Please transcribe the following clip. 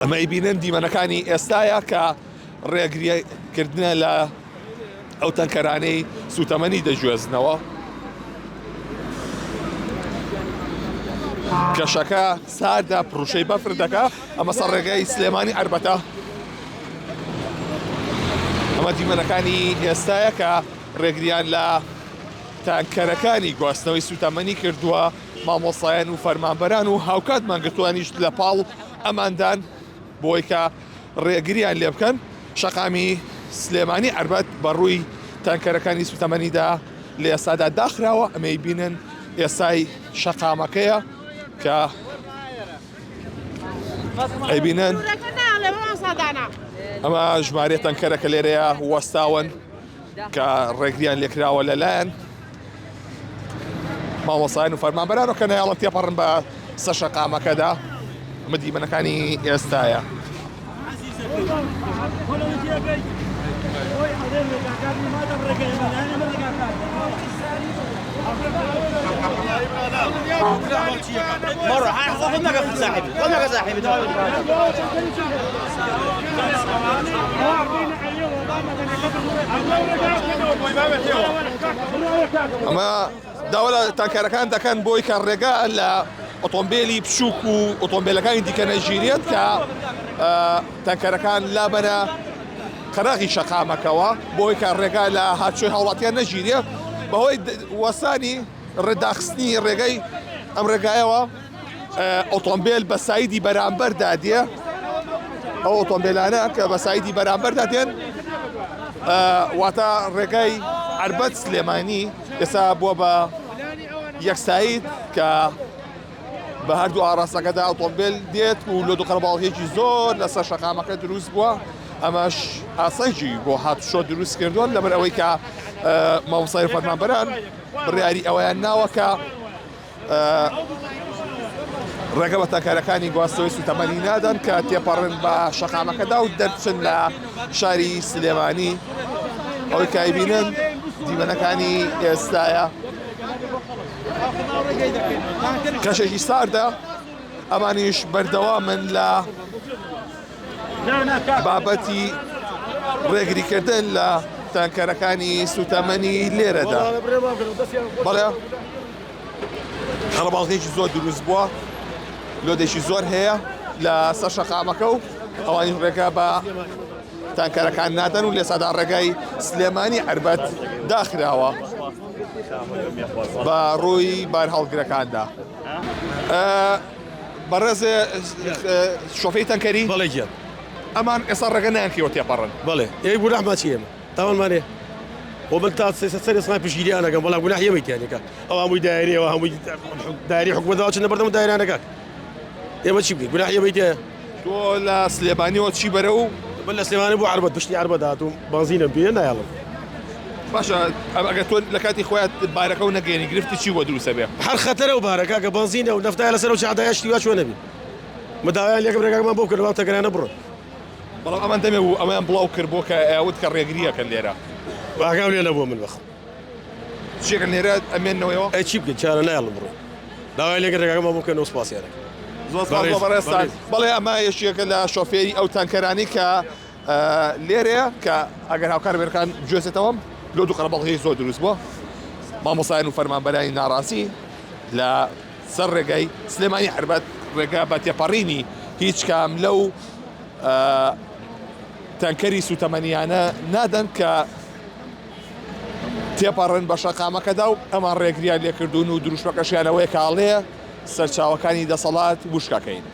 ئەمە ئەیبینن دیمەنەکانی ئێستایە کە ڕێگریکردنە لە ئەو تەنکەرانەی سوتەمەنی دەگوێزنەوە. کەشەکە ساردە پروشەی بەفر دەکا ئەمە سەر ڕێگای سلێمانی عەربەتە ئەمە دیمەنەکانی ئێستایە کە ڕێگریان لە تانکەرەکانی گواستنەوەی سوتەمەنی کردووە مامۆستایان و فەرمانبەران و هاوکات مانگرتووانیش لە پاڵ ئەماندان بۆی کە ڕێگریان لێ بکەن شەقامی سلێمانی عەربەت بە ڕووی تانکەرەکانی سوتەمەنیدا لە ئێستادا داخراوە ئەمەی بینن ئێستای شەقامەکەیە کە ئەیبینن ئەمە ژمارە تەنکەرەکە لێرەیە وەستاون کە ڕێگریان لێکراوە لەلایەن مامۆستایان و فەرمانبەران و کە نایاڵن تێپەڕن بە سەر شەقامەکەدا ئەمە دیمەنەکانی ئێستایە. ئەمە داوا لە تانکەرەکان دەکەن بۆی کە ڕێگا لە ئۆتۆمبیلی بچووک و ئۆتۆمبیلەکانی دیکە نەگیرێت کە تانکەرەکان لابەنە قەراغی شەقامەکەوە بۆی کە ڕێگا لە هاتوچۆی هاوڵاتیان نەگیرێ بەهۆی وەستانی ڕێداخستنی ڕێگەی ئەم ڕێگایەوە ئۆتۆمبیل بە سایدی بەرامبەردا دێ ئەو ئۆتۆمبیلانە کە بە سایدی بەرامبەردا دێن واتە ڕێگای عربەت سلێمانی ئێستا بووە بە یەکساید کە بە هەردوو ئاراستەکەدا ئۆتۆمبیل دێت و لۆ دوقەرباڵیەکی زۆر لەسەر شەقامەکە دروست بووە ئەمەش ئاسەنگی بۆ هاتوچۆ دروست کردووە لەبەر ئەوەی کە مامۆستای فەرمانبەران بڕیاری ئەوەیان ناوە کە ڕێگە بە تەکەرەکانی گواستنەوەی سوتەمەنی نادەن کە تێپەڕن بە شەقامەکەدا و دەرچن لە شاری سلێمانی ئەوەی کایبینن دیمەنەکانی ئێستاە کەشێکی ساردە ئەمانیش بەردەوامن لە بابەتی ڕێگریکردن لە تانکەرەکانی سوتەمەنی لێرەدا بەڵێ قەرەباڵغیەکی زۆر دروست بووە لۆدێکی زۆر هەیە لە سەر شەقامەکە و ئەوانیش ڕێگا بە تانکەرەکان نادەن و لێسادا ڕێگای سلێمانی عربەت داخراوە بە ڕووی بارهەڵگرەکاندا بەڕێز شۆفێری تەنکەری بەڵێ گیان ئەمان ئێستا ڕێگە نایانکەوە تێپەڕن بەڵێ ئێ گوناحمان چی ئێمە تاوانمان هەیە خۆ من تا سەری سڵای پشتگیریان ئەکەم بەڵام گوناح ئێمەی تیا نییە کاک ئەوە هەمووی دایرەیە ئەوە هەمووی دایرەی حکومەتەوە چنە بەردەم دایرانە کاک ئێمە چی بکەین گوناح ئێمەی تیایە تۆ لە سلێمانیەوە چی بەرە و من لە سلێمانی بۆ عەربەت پشتی عەربەت هاتووم بەنزینم پێ نایەڵم باشە ئەگەر تۆ لە کاتی خۆیان بارەکە و نەگەێنی گرفتی چی بۆ دروستە بێ هەر خەتەرە و بارە کاکە بەنزینە و نەفتایە لەسەر و چادایە شتی وا چۆن نەبی مداوایان لێکم ڕێگاکەمان بۆ بکەن با تەگەرانە بڕۆن بەڵام ئەمان دەمێ بوو ئەمەیان بڵاو کرد بۆ کە ئەوت کە ڕێگریەکەن لێرە. ئاگام لێ نەبووە من بەخۆم. چیەکەن لێرە ئەمێننەوەیەوە؟ ئەی چی بکەین چارە نایەڵن بڕۆین. داوای لێکرد ڕێگاکەمان بۆ بکەنەوە سوپاسیان ئەکەم. زۆر سوپاس بۆ بەڕێزتان. بەڵێ ئەمە یەکێکە لە شۆفێری ئەو تانکەرانەی کە لێرەیە کە ئەگەر هاوکار بێرکان بگوێزێتەوە لۆ دوو قەرەباڵغی زۆر دروست بووە. مامۆستایان و فەرمانبەرانی ناڕازی لە سەر ڕێگای سلێمانی عەربەت ڕێگا بە تێپەڕینی هیچ کام لەو تەنکەری سوتەمەنیانە نادەن کە تێپەڕن بە شەقامەکەدا و ئەمان ڕێگریان لێکردوون و دروشمەکەشیانەوەی کاڵێ سەرچاوەکانی دەسەڵات وشکەکەین.